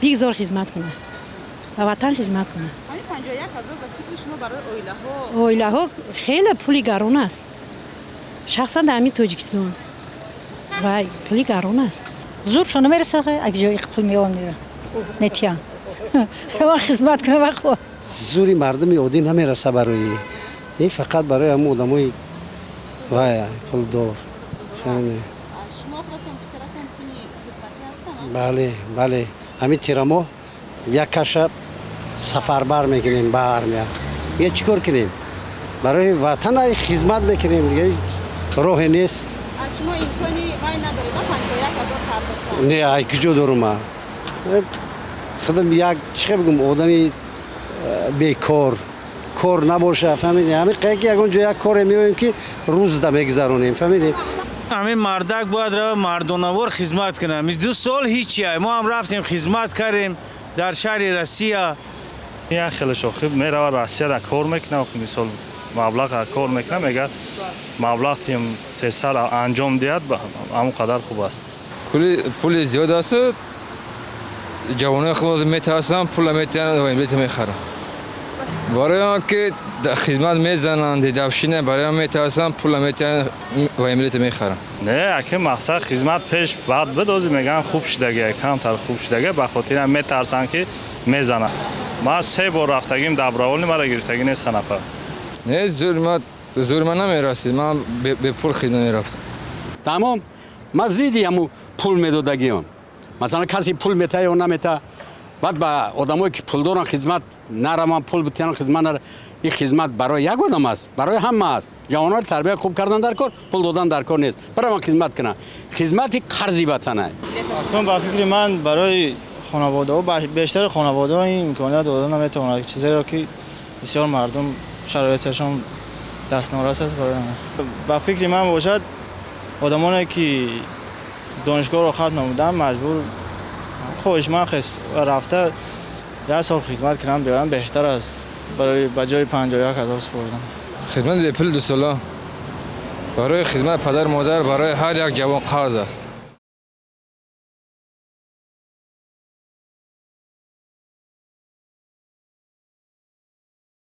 Бигзор хизмат кунад, ба ватан хизмат кунад. Ҳамин 51 000 ба фикри шумо барои оилаҳо? Оилаҳо хеле пули гарон аст, шахсан дар ҳамин Тоҷикистон ва пули гарон аст. Зуршо намераса, ак ҷои пул меом мера метиям ва хизмат кунам ва хо. Зури мардуми оддӣ намераса барои ин, фақат барои ҳамон одамои вай пулдор, фаҳмидӣ? Шумо худатон, писаратон синни хизматӣ ҳастанд? Бале, ҳамин тирамоҳ як каша сафарбар мекунем ба армия. Дига чӣ кор кунем? Барои ватан ай хизмат мекунем, дига роҳе нест. Аз шумо имкони вай надоред, 51 000 пардохтан? Не, ай куҷо дорум? Ма худам як, чӣ хел бигӯм, одами бекор, кор набоша, фаҳмидӣ? Ҳамин қая ки ягон ҷо як коре меоем, ки рӯзда мегузаронем, фаҳмидӣ? Ҳамин мардак бояд рава, мардонавор хизмат кунад. 2 сол ҳичи. Мо ҳам рафтем, хизмат кардем дар шаҳри Россия. Як хеле шохи мерава, Россияда кор мекунад, охи мисол маблағ кор мекунад, мега маблағ тим тезтар анҷом диҳад, ҳамон қадар хуб аст. Пули зиёд аст, ҷавонои худо метарсанд, пула метиҳанд, военбилета мехаранд. Барои он ки хизмат мезананд, дедовщина, барои он метарсанд, пула метиҳанд, военбилета мехаранд. Не, аки мақсад хизмат пеш баъд буд, ҳозир мегӯянд хуб шудагия, камтар хуб шудагия, ба хотири ҳам метарсанд, ки мезананд. Ман се бор рафтагим добровольный, мара гирифтагӣ нестан, апа. Не, зури ман намерасид, ман бепул хизмат мерафтам. Тамом, ман зидди ҳамун пул медодагиам. Масалан, касе пул мета ё намета, баъд ба одамое ки пул доранд хизмат нараванд, пул битиҳанд, хизмат нара. Ин хизмат барои як одам аст, барои ҳама аст. Ҷавонро тарбия хуб кардан дар кор, пул додан дар кор нест, бараванд, хизмат кунанд. Хизмати қарзи ватана. Акнун ба фикри ман, барои хонаводаҳо, бештари хонаводаҳо ин имконият дода наметавонад, чизеро ки бисёр мардум шароиташон дастнорас аст барои онҳо. Ба фикри ман бошад, одамоне ки донишгоҳро хатм намуданд, маҷбур хоҳишманд рафта як сол хизмат кунанд, биёянд, беҳтар аст барои ба ҷои 51 000 супордан. Хизмати бепул 2 сола барои хизмат падар модар барои ҳар як ҷавон қарз аст.